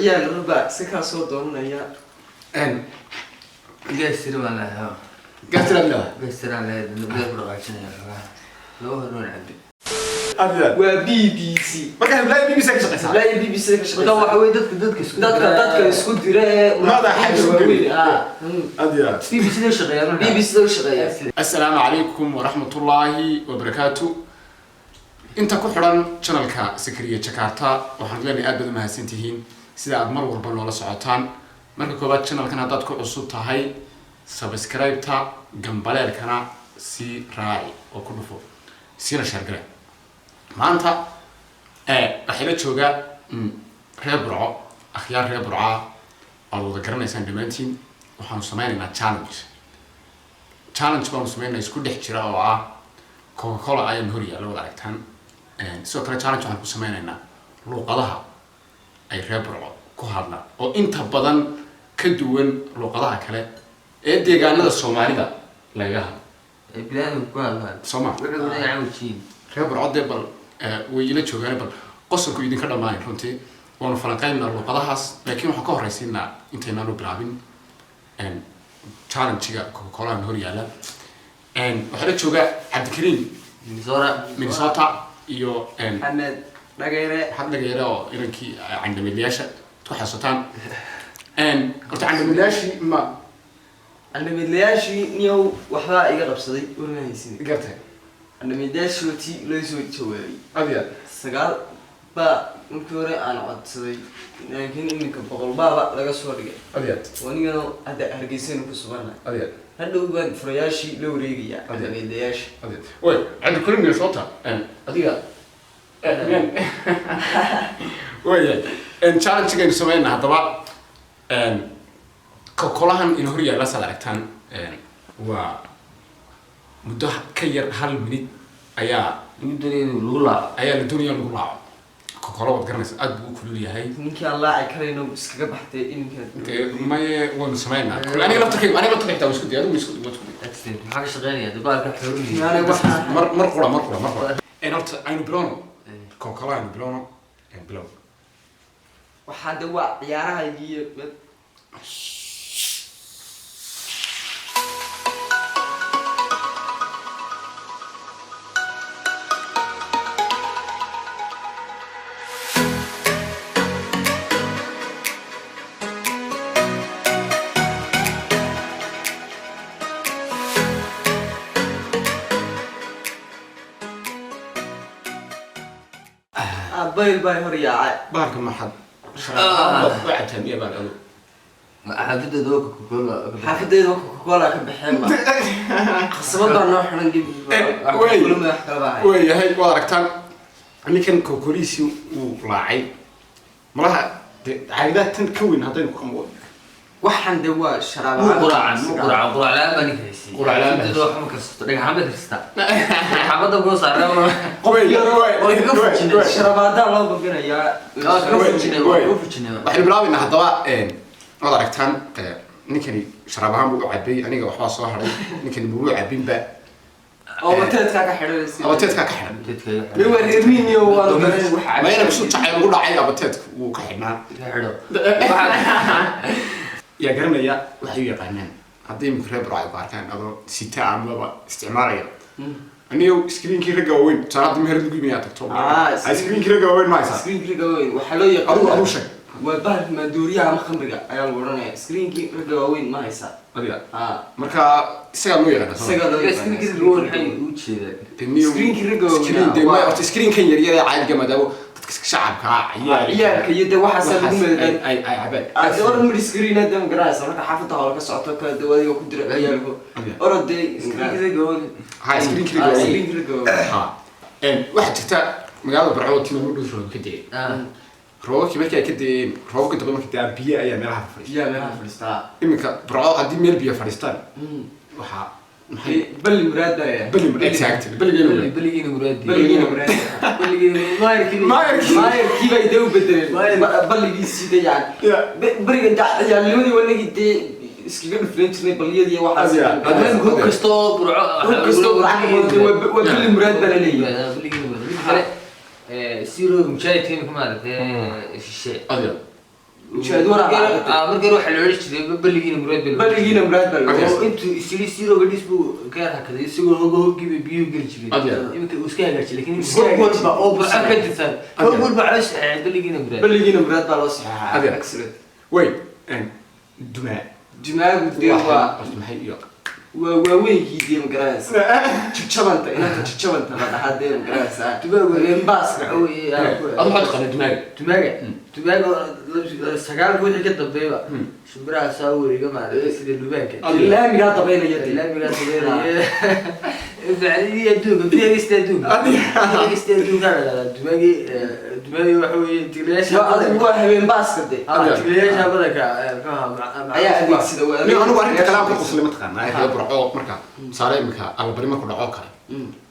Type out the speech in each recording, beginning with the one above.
Ciyaal raba iska kaa soo doonanaya. Gaastir baan leeyahay. Gaastiraad leedahay? Gaastiraan leeyahay, nabada ku dhaqaajinaya xogaha. Laba hormoon cabi. Waa BBC. Marka heblaaya BBC ka shaqeysaa? Ilaa BBC ka Marka shaqeysa. Waxa weeye dadka isku Dadka isku dira ee Madaxa isku waaweyn. geliya. Aad iyo aad. BBC da shaqeeya marka. BBC da u shaqeeya. Assalaamu calaykum waraxmatullaahi wabarakaatu. Inta ku xidhan channelka Sakariya Jakarta, waxaan leenahay aad baad u mahadsantihiin sida aad mar walba noola socotaan. Marka koowaad, channelkan haddaad ku cusub tahay, subscribe-ta, gambaleelkana sii raaci oo ku dhufo, siina share gare. Maanta waxaa la jooga reer Burco, akhyaar reer Burca aad wada garanaysaan dhammaantiin. Waxaanu sameynaynaa challenge baanu sameynaa isku dhex jira oo ah Coca Cola ayaan hor yaalla, wada aragtaan. Sidoo kale challenge waxaan ku sameynaynaa luuqadaha ay reer Burco ku hadlaan oo inta badan ka duwan luuqadaha kale ee deegaanada Soomaalida lagaga hadlo. Ay bini'aadamku ku hadlaan. Soo ma? Wuxuu leeyahay cawjiin. Reer Burco dee bal way ila joogaan, bal qosolku idinka dhammaanay. Runtii waanu falanqeynaynaa luuqadahaas, laakiin waxaan ka horreysiinaa intaynaanu bilaabin challenge-ga Coca Colahan hor yaalla. Waxaa la jooga Cabdikariim. Minnesota. Minnesota iyo Maxamed Dhagayre. Maxamed Dhagayre oo inankii candhamilayaasha ku xasuutaan. Horta candhamilayaashii ma Candhamiidlayaashii niyow waxbaa iga qabsaday, warma haysin. Gartay. Candhamiidlayaashii tii loo soo jawaabay. Adiga. 9 baa markii hore aan codsaday, laakiin iminka 100 baaba laga soo dhigay. Adiga. Anigana hadda Hargeysaynu ku sugannahay. Adiga. Hadhow baan furayaashii la wareegayaa candhamiidlayaasha. Adiga way Cabdikariim Minnesota, adiga waayahay. Challenge-gaynu sameynaa haddaba Coca-Colahan ina hor yaalla, saad aragtaan, waa muddo ka yar hal minute ayaa Lagu doonaya inuu lagu laaco. Ayaa la doonaya in lagu laaco Coca-Cola. Waad garanaysa, aad buu u kulul yahay. Ninkii aan laaci karayno iskaga baxtay iminka. Dee maye, waynu sameynaa. Kule aniga laftarkayga xitaa waa isku day, adigu waa isku day. Accident. Maxaa ka shaqeynaya? Dubaalka xooluhu. Maana waxaa Mar qura. Horta aynu bilowno Coca-Cola, aynu bilowno, bilow. Waxaa de waa ciyaarahaygii iyo bayl baa hor yaacay. Bahalka maxaad sharaab u cabtaa miya baan adu? Xaafadeeda waa Coca-Cola. Xaafadeeda waa Coca-Cola ka baxeen ba, qasabad baa noo xiran gebi. Wey. Kulama wax kala baa. Waayahay, waad aragtaan ninkan Coca-Colihiisii wuu laacay. Malaha dee caagadaha tan ka weyn haddaynu ku qamo. Waxaan de waa sharaab. Muu quraacan, muu quraacan, quraac la'aan baa ninka haysay. Quraac la'aan baa Xaafadeeda wax ma karsato, dhagxaan bay karsataa. Dhagxaanbada kuu saaran. Qobay. Way kaga fujinay. Sharabaadaa loo babinayaa. Waa kaga fujinay, waa kaga fujinay. Waxaynu bilaabaynaa haddaba. Waad aragtaan, ninkani sharaab ahaan buu u cabay, aniga waxbaa soo haray, ninkani muu cabinba. Oo mateedkaa ka xidhanaysa. Abateedkaa ka xidhan. Dadka iga Mi waa reer miiniyo, waa garan wax. Ma inaan kusoo jacayl ugu dhacay, abateedku wuu ka xidhnaa. Iga xidho. Yaa garanaya waxay u yaqaanaan haddii imika reer Burco ay ku arkaan adoo sita amaba isticmaalaya? Anigo screenkii ragga waaweyn, tusaale hadda meherad lagu imayaa tagto. Ah, screenkii ragga waaweyn ma haysaa? Screenkii ragga waaweyn waxaa loo yaqaan Adigu sheeg. Waa bahalka maandooriyaha ama khamriga ayaa lagu odhanaya. Screenkii ragga waaweyn ma haysaa? Adiga. Ah. Marka isagaa loo yaqaana, soo ma? Isagaa loo yaqaana. Screenkii ragga waaweyn maxay u jeedaa? Dee niyow- Screenkii ragga waaweyn, screen dee waa- horta screenkan yaryar ee caadiga, maadaama dadka shacabka ah, ciyaal Ciyaalka iyo dee waxaasaa lagu waxaas madadaal. ay cabaan. Ade orod mid screen hadda ma garanaysa marka xaafadda hore ka socoto kala dawadiga ku dira ciyaalku orod dee. Screenkii ragga waaweyn. Ha, screenkii ragga waaweyn. Screenkii ragga waaweyn. Ha. Waxaa jirta magaalada Burco timaamo dhow roob ka da'ay. Roobabkii markii ay ka da'een, roobabka dambe markii da'aan, biyo ayaa meelaha fadhiista. Biyaha meelaha fadhiistaa. Iminka Burco haddii meel biyo fadhiistaan, waxaa maxay? Balli muraad baa yahay. Beli, exactly, beligeena weyn. Beligiina muraadi. Balligiina muraad. Beligiina maayarkii. Maayarkii. Maayarkii bay dee u bedeleen balligiisii de yani. Beriga ciyaalnimadii wanagii dee iskaga dhufleen jirnay balliyadii iyo waxaas. Adiga, adiga. Hub kastoo Burco. Hub kastoo Burco ka badan waa balli muraad baa laleeyahay. Beligiina muraad. Mid kale, si roob mujaahidka imika maaragtay shishe. Adiga. Mujaahid waraab. Markii hore waxaa la odhan jiray balligiina Muraad baa. Balligiina Muraad baa la Oo intuu isili sirooga dhis buu ka yar hakaday, isagoo hoga hoggiiba biyuhu geli jiray. Iminka uu iska hagaajiyay, laakiin Iska hog walba oo hagaajiyay. Burco ka tirsan, hog walba caloos balligiina Muraad. Balligiina Muraad baa loo saxeexaa. Excellent. Way dumaa. Dumaagu dee waa Horta maxay iyo waa waaweynkii dee, ma garanaysa, jajabanta, inanta jajabanta la dhahaa dee, ma garanaysaa. Dumaagu Habeenbaaska. waxa weeye Adu maxaad taqaanaa dumaaga? Dumaaga 9-ka wixii ka dambeeyba shimbiraha saa wareega, maaragtay, sida lubaanka. Laamigaa dabaynaya dee. Laamigaa dabeynaya, ficilidii adduunka, fiirista adduunka, fiirista adduunka la dhahdaa. Dumaagii waxa weeye tiglayaasha. Waa adigu, waa habeenbaaska dee. Tiglayaasha badanka, muxuu ahaa, Ayaa adeegsada, waa Nin anigu arrinta kale aan ku qoslay, mataqaanaa, reer Burco marka tusaale imika Allabari markuu dhaco kale,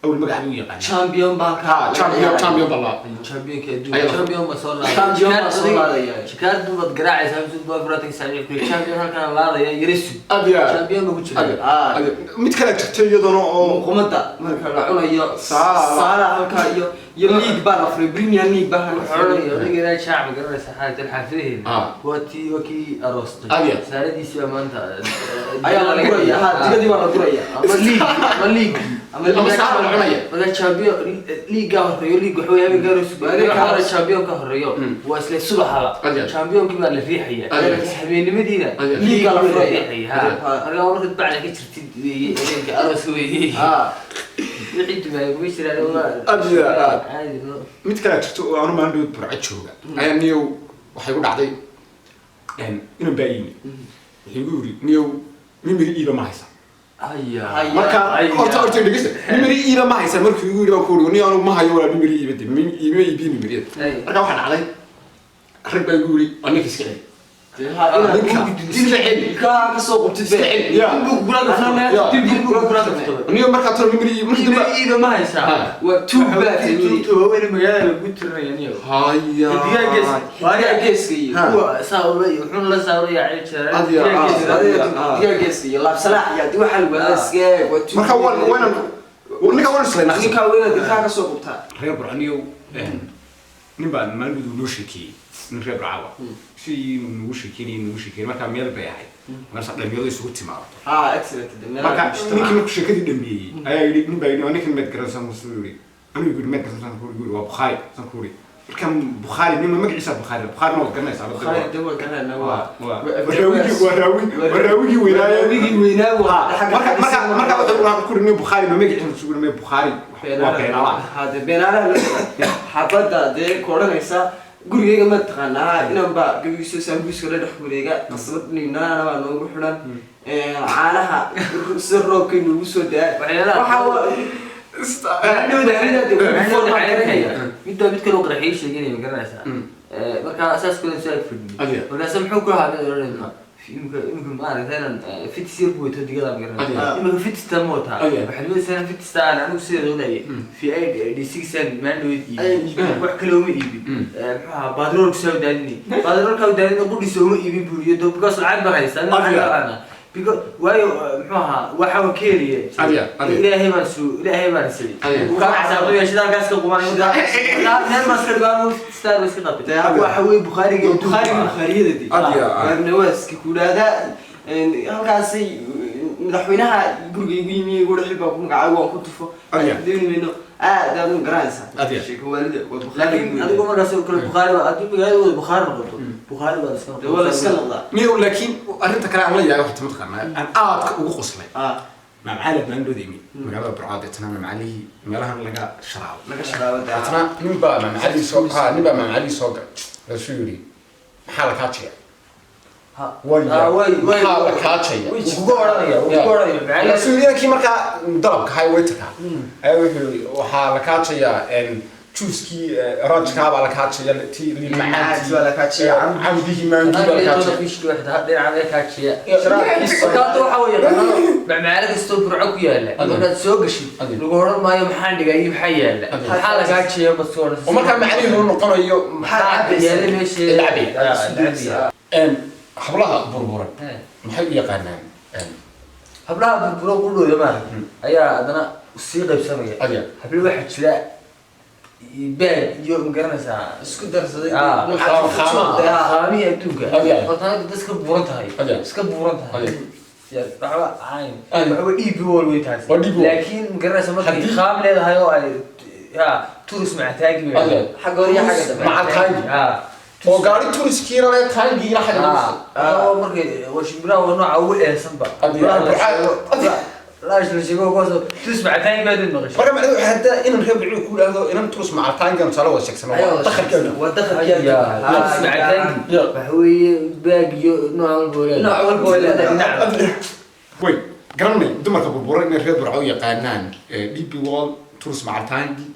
awal magac buu yaqaanaa. Champion baa Ha, champion, champion baa la Championka adduunka. Ayada. Champion ma soo laaday. Champion baa soo laadaya. Jikaar baad garaacaysaa, mid baa 40 saac ku champion halkan laadaya yarisu. Adiga. Champion ma ku jira. Adiga. Adiga. Mid kale jirta iyaduna oo Muqumada marka la cunayo. Saala. Saala halkaa iyo league baa la furay, Premier League baa la furay. Odayga shaac ma garanaysa xaalad xaafidaheeda. Waa tii, waa kii aroostay. Adiga. Saaradiisii baa maanta Ayaa la guraya, ha, digadii baa la guraya. Ama league, ama league. Ama Ama saala la cunaya. Marka champion league horeeyo, league waxa weeye habeenka aroos, Habeenka hore aroos. Champion ka horeeyo waa isla subaxaba. Adiga. Championkii baa la riixaya. Adiga. Habeenimadiina Adiga. League la furaya. Riixaya, ha. Marka markaad bacda ka jirtid weeye, habeenka aroos weeye. Wixii dumaaya kuma jiraan waa Adiga. caadi no. Mid kale jirta oo aanu maalin dhow Burco jooga ayaa niyow waxay ku dhacday inan baa yimi, wuxuu igu yiri, niyow memory iiba ma haysa. Haya. Haya. Marka Haya. horta dhegeysta, memory iiba ma haysa markuu igu yiri baan ku uri, niyow anigu ma hayo walaa memory iiba de iiba iibiye memoryada. Ay. Marka waxaa dhacday rag baa igu yiri, waa ninka iska celi. Inaad Ninka iska celi. Ka soo qubtid Iska celi ya. Dib buu kula kaftamay. Niyow markaa tolo memory iib markii dambe Iiba ma haysaa. Ha. Waa tuug baa tahay. Tuugta waaweyn magaalada lagu tirinaya niyo. Haya. Digaaggees. Digaag geeska iyo Ha. Kuwa saa ula wuxuuna la saaraya ceel. Adiga, Digaag geeska iyo laabsalaax iyo hadii waxaa lagu wadaa iska waa tuug. Marka waa wayna ninka waan islaynaa. Ninkaa waa inaad ilkaha ka soo qubtaa. Reer Burcaniyow, nin baa maalin uu noo sheekeeyey, nin reer Burcawa si nagu sheekeynayay. Markaa meel bay ahayd markaas dhalinyaradu isugu timaado. Ha, excellent. Marka ninkii markuu sheekadii dhameeyey ayaa yidhi, nin baa yidhi, waa ninkan maad garanaysaa? Musuu yidhi, anigu yidhi, maad garanaysaa? Ku yidhi, waa Bukhaari san ku yidhi. Marka Bukhaari nin magaciisa Bukhaari, Bukhaarina waad garanaysaa. Bukhaari de waa garanayna, waa waa raawigii weynaaye. Raawigii weynaa waa. Marka wuxuu ku yidhi, nin Bukhaari ma magaciisa? Musuu yidhi, Bukhaari waa beenalaha. Hade beenaalaha la xabadda dee ku odhanaysa gurigayga ma taqaanaa, inan baa gabigiiso saambuuska la dhex wareega, qasabad ninaana baa noogu xidhan, caanaha sida roobkay noogu soo daa. Waxaa Midda mid kale oo qarxiyo sheeganaya, ma garanaysaa? Marka saas kale soo ag fadhiyay, markaase muxuu ku lahaa mid odhanaysa, imika maaragtay inaan fitis yar ku wato digada, ma garanaysaa? Imika fitista ma wataa, waxaad moodaysaa inaan fitista aan anigu sideeda odaye fi d six aan maandhoweed iibin, wax kale uma iibin. Muxuu ahaa, baadroolka soo daadinay, baadroolka daadinay qudhiisa uma iibin buuriyo do, because lacag baan haystaa lacag baan, because waayo, muxuu ahaa, waxa waan ka helaya Ilaahay baan su Ilaahay baan siiyay. Kaa xisaabtamaya shidaalkaas ka qubanay, meel baan iska dhigaan, star baan iska qabtay. Waxa weeye Bukhaariga. Bukhaariga, Bukhaariyada waarnawaaska ku dhahdaa halkaasi madaxweynaha guriga igu yimi, igu xil baa ku magacaabay, waan ku tufo dooni mayno, aad aad u garanaysaa sheeko waalida waa Bukhaari. Laakiin adigu markaas oo kale Bukhaari baa haddii magaaladooda Bukhaari noqoto, Bukhaari baa iska Dee waa la iska noqdaa. Niyow, laakiin arrinta kale aan la yaabay waxaa mataqaanaa aan aadka ugu qoslay, mamcali baan dhoodaymi magaalada Burco, deetana mamcalihii meelahan laga sharaabo. Laga sharaabo. Deetana nin baa mamcalihii soo ha, nin baa mamcalihii soo galay, markaasuu yidhi, maxaa la kaajaya? Maxaa la kaajaya? Wuu kuga odhanaya, wuu kuga odhanaya. Markaasuu yidhi, inankii markaa dalabka hay waiterka ayaa wuxuu yidhi, waxaa la kaajayaa juuskii orange-kaa baa la kaajaya, tii liin macaantii baa la kaajaya, cambihii, maangii baa la kaajaya. Markaata waxa weeye macmacaalo kastoo Burco ku yaala markaad soo gashid, lagu odhan maayo maxaan dhigay iyo maxaa yaala, maxaa lagaa jeeya bas. Oo markaa macnihiisu noqonayo maxaa yaala meesha? Lacabaya. Hablaha burburan maxay u yaqaanaan? Hablaha burburo qudhooda maarag ayaa haddana sii qaybsamaya. Hablo waxaa jira Baag iyo ma garanaysaa Isku darsaday. Ah. Qaama. Qaamihii adduunka. Adiga. Horta anaga dad iska buuran tahay. Adiga. Iska buuran tahay. Adiga. Ya, waxba ahayn. Adiga. Waxba DP World way taasi. Waa DP World. Laakiin ma garanaysaa markay Haddii- qaam leedahay oo ay ya turus maca taagi bay. Adiga. Xagga hore iyo xagga dambe. Maca taagi. Ah. Oo gaari turiskiina le taangiina xagga lagu Ah, oo markay waa shimbiraha waa nooca ugu eesanba. Adiga. Adiga. Laash la sheego kuwaas oo turus maca taagi baad maqashay. Marka macnaheedu waxay hadda inan reer Burco ku yidhaahdo inan turus maca taangigan tusaale wada sheegsano waa dakharkeenu. Waa dakharkeenu. Ya, turus maca taagi. Ya. Waxa weeye baag iyo nooc walba oo leedahay. Nooc walba oo leedahay. Dhinac. Way garanay dumarka burburan inay reer Burco u yaqaanaan DP World turus maca taangi.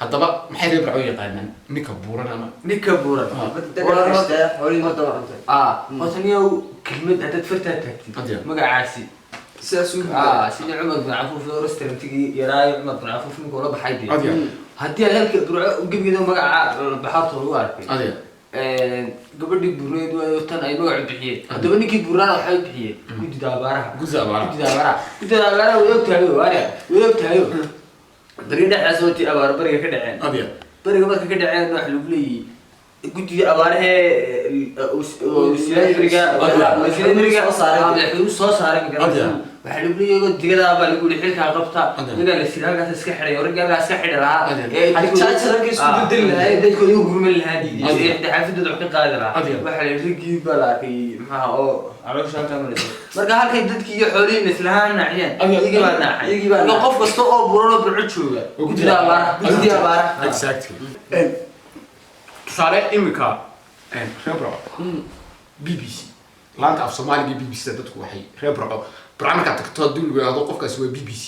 Haddaba maxay reer Burco u yaqaanaan ninka buuran ama Ninka buuran. Xoolihii ma daba cuntay. Ah, horta niyow kelmad haddaad fartaa taagtid Adiga. magacaasi Sidaas uu ah sidii Cumar bin Cafuuf oo restaurantigii yaraayo Cumar bin Cafuuf ninka ula baxay dee. Adiga. Haddii aad halka Burco gebigeeda magaca baxaarta lagu arkay, Adiga. gabadhii burneed waa tan ay magacu bixiyeen. Haddaba ninkii buraana waxay bixiyeen guddida abaaraha. Guddida abaaraha. Guddida abaaraha, guddida abaaraha. Way ogtahayo waare, way ogtahayo. Beriga dhexdaas oo abaar beriga ka dhaceen. Adiga. Beriga marka ka dhaceen waxa lagu leeyahay guddida abaarahee wasiirada beriga Soo saaray. Madaxweynuhu soo saaray Adiga. Waxaa lagu leeyahay digadaa baa lagu yihi xilkaa qabta. Adiga. Ninkaa la siri halkaas iska xidhay oo ragga halkaas iska xidhi lahaa. Adiga. Ee Xajaaji ragga isku bedeli lahaa. Ee dadkooda u gurman lahaa diiday. Adiga. Ee xaafadooda wax ka qaadi lahaa. Adiga. Waxaa la yidhi raggii baa la arkay maxaa oo caloosha halkaa maraysa. Marka halkay dadkii iyo xoolihii islahaan naciyeen. Adiga. Iyagii baa nacay. Iyagii baa Marka nacay. qof kasta oo buran oo Burco jooga Oo guddida abaaraha. Guddida abaaraha. Exactly. Tusaale iminka reer Burco BBC laanta af Soomaaliga BBC da dadku waxay reer Burco Burco markaad tagto haddii lagu yidhaahdo qofkaasi waa BBC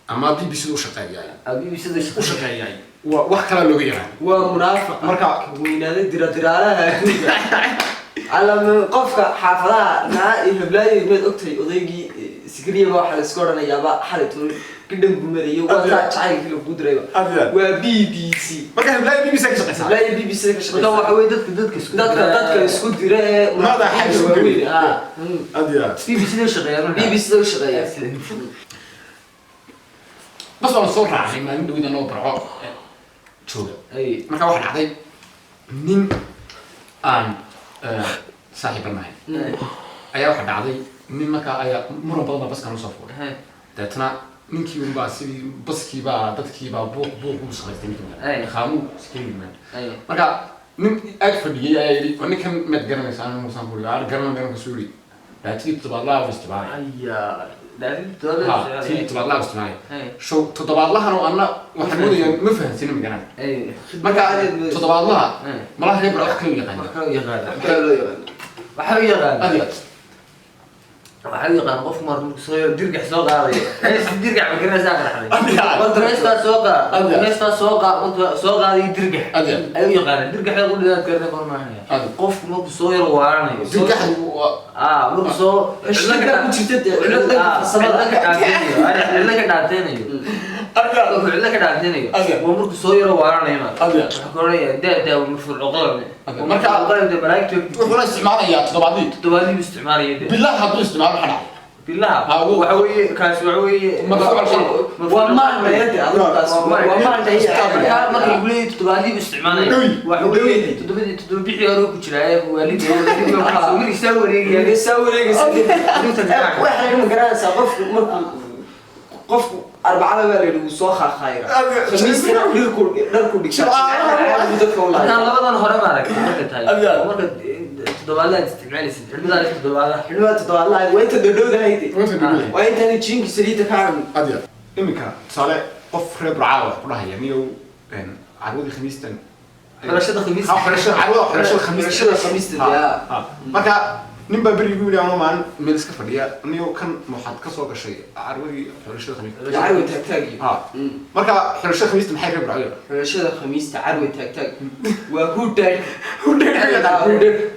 ama BBC u shaqeeyaay BBC-da u shaqeeyaay waa wax kalaa looga yaqaan. Waa munaafiq. Marka- Weynaaday dira-diraalaha adduunka. Calama qofka xaafadaha naa iyo heblaayay maad ogtahay odaygii Sikriyaba waxaa la isku odhanayaaba xalay toon gidhan buu marayo waa taa jacaylkii lagu dirayba. Adiga. Waa BBC. Marka heblaaya BBC ka shaqeysaa. Heblaayay BBC ka Marka shaqeysa. waxa weeye dadka isku Dadka isku dira ee Madaxa isku waaweyn. geliya. Ah. Adiga. BBC-da shaqeeya marka. BBC da u shaqeeya. Bas waan soo raacnay maalin dhawida noo Burco jooga. Ay. Marka waxaa dhacday nin aan saaxiib nahay ayaa waxaa dhacday nin markaa ayaa muran badan baa baskan usoo fuulay. Deetna ninkii unbaa sidii baskiibaa dadkiibaa buuq buuq uu shaqaystay ninkii. Ay. Qaamuu iskaga yimaad. Ay. Marka nin ag fadhiyay ayaa yidhi waa ninkan maad garanaysaa anigu saan ku yidhi aan garanay garanka soo yidhi tii toddobaadlaha u isticmaalay. Aya, David. Ha, tii toddobaadlaha u isticmaalay. Ay. Show toddobaadlahan oo anna waxaan moodayaa ma fahansanin magaran. Ay. Marka toddobaadlaha Ay. malaha reer Burco wax kale u yaqaana. Waxa u yaqaan. Waxaa loo yaqaan. Waxa u yaqaan. Adiga. Waxa u yaqaan qof mar markuu soo yar dirgax soo qaadayo. Hees dirgax ma garanaysaa qaraxday. Adiga. Horta heestaa soo qaad. Adiga. Heestaa soo qaad, horta soo qaadayo dirgax. Adiga. Ay u yaqaanaan dirgax la qudhidaad garanay qor maahan. Adiga. Qofku markuu soo yar waaranayo. Dirgaxdu waa Ah, markuu soo Heshiiska ku jirta dee, cilada cilada farsamada. ka dhaanteynayo. Cilada ka dhaanteynayo. Adiga. Markuu cilada ka dhaanteynayo. Adiga. Waa markuu soo yar waaranayo ma. Adiga. Wuxuu ku oranayaa daa daa marfuuc qalam. Adiga. Marka qalam dee malaa'igtu wuxuuna isticmaalayaa toddobaadlii. toddobaadii buu isticmaalaya dee. Billaah hadduu isticmaalo waxa dhacay. Billaha. Ha, Waxa weeye kaasi waxa weeye Marfuuc alqalam. Waa maandhayade adugtaas. Waa maandhaya. Marka marka lagu leeyahay toddobaadii buu isticmaalaya. Dhawi. Waxa weeye toddobadii toddoba bixii hore ku jiraa ee waalidii wiilkiisa wareegaya. Saa wareegaysa. Waxay ma garanaysaa qofku markuu qofku arbacada baa la yidhi wuu soo khaakhaayra. Khamiistina dhirku dharku dhigtaa. Dadka u Marka laaya. labadan hore ma aragtay marka tahay. Adiga. Marka toddobaadlaad isticmaalaysid xilmadaas toddobaadlaha. Xilmada toddobaadlaha waa inta dhodhowdahayd. Inta dhodhowdahay. Waa intaan jiinki saliidda ka cabin. Adiga. Iminka tusaale qof reer Burco wax ku dhahaya niyow carwadii khamiistan. Xulashada khamiista. Ha, xulashada carwada xulashada khamiista. Xulashada khamiista, Ha, yaa. ha. Marka nin baa berigi igu yidhi anoo maalin meel iska fadhiya niyow kan waxaad ka soo gashay carwadii xulashada khamiista. Carwi taagtaag iyo. Ha. Marka xulashada khamiista maxay reer Burco yaqaan? Xulashada khamiista carwi taagtaag waa hudheer.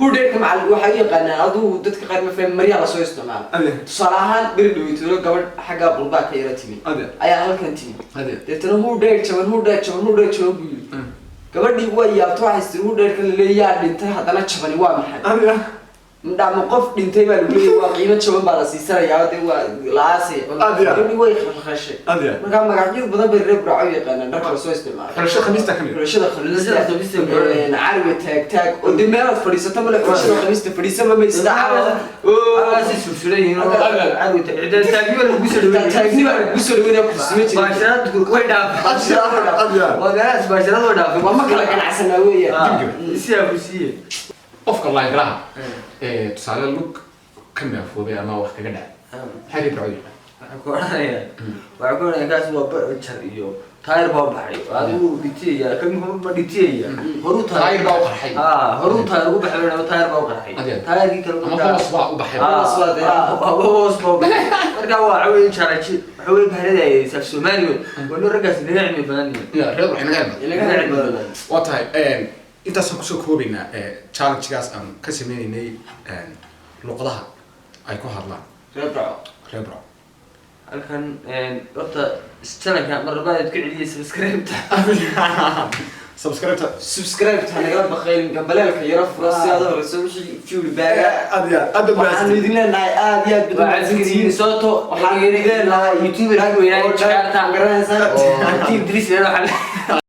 Hudheerka macal waxay u yaqaanaan adigu dadka qaar ma fahmin maryaa lasoo isticmaalo. Adiga. Tusaale ahaan beri dhaweytoolo gabadh xagga qurbaa ka yara timi. Adiga. Ayaa halkan timi. Adiga. Deetana hudheer jaban hudheer jaban hudheer jaban buu yidhi. Gabadhii waa yaabto waxay tiri hudheerka la leeyahay yaa dhintay haddana jabani waa maxay? Adiga. Dhama qof dhintay baa lagu leeyahay, waa qiimo jaban baa la siisanayaa, dee waa la-aasay. Aad iyo aad. Gabadhi way khashkhashay. Aad iyo aad. Markaa magacyo badan bay reer Burco yaqaanaan dharka lasoo isticmaalo. Xulashada khamiista ka mid ah. Xulashada khamiista. Xulashada khamiista, bro. Cariga taag taag oo dee meelaad fadhiisato male, xulashada khamiista fadhiisama maysa. Halkaasay sursuran yihiin oo carwita cidda taagni baa lagu soo dhaweeyay. Taagni baa lagu soo dhaweynaya, kusuma jirin. Baasharaad way dhaafay. Aad iyo aad. Waa meelahaas baasharad way dhaafay. Waa ma kala ganacsanaa weeyaan. Sidaa ku siiye. Qofka laayiraha ee tusaale lug ka naafoobay ama wax kaga dhacay, maxay reer Burco yaqaan? Waxaan ku odhanayaa kaas waa jar iyo taayir baa baxay, adigu dhitiyaya kan ma dhitiyaya horuu. Taayir baa u qarxay. Ah, horuu taayir ugu baxay, taayir baa u qarxay. Adeer. Taayirkii kale Ama hoos baa u baxay. Hoos baa dee. Hoos baa u baxay. Marka waa waxa weeye jaraji, waxa weeye bahlada saaf Soomaali wey, waa noo raggaas naga cilmi badan yihiin. Ya, reer Burco inaga cilmi. Inaga cilmi badan. Waa tahay, intaasaan kusoo koobaynaa challenge-gaas aan ka sameynaynay luqadaha ay ku hadlaan reer Burco. Reer Burco. Halkan horta channelka mar labaad ku celiyay subscribe-ta. Subscribe-ta. Subscribe ta nagala baqayn, gambaleelka yaro furo si aad horeyso wixii feedback. Aad iyo aad aad. Waxaanu idin leenahay aad iyo aad baad Waxaan umahadsantihiin. Minnesota. Waxaan idin leenahay YouTuber weynaa oo Jakarta garanaysaa. Oo team Dris waxaa.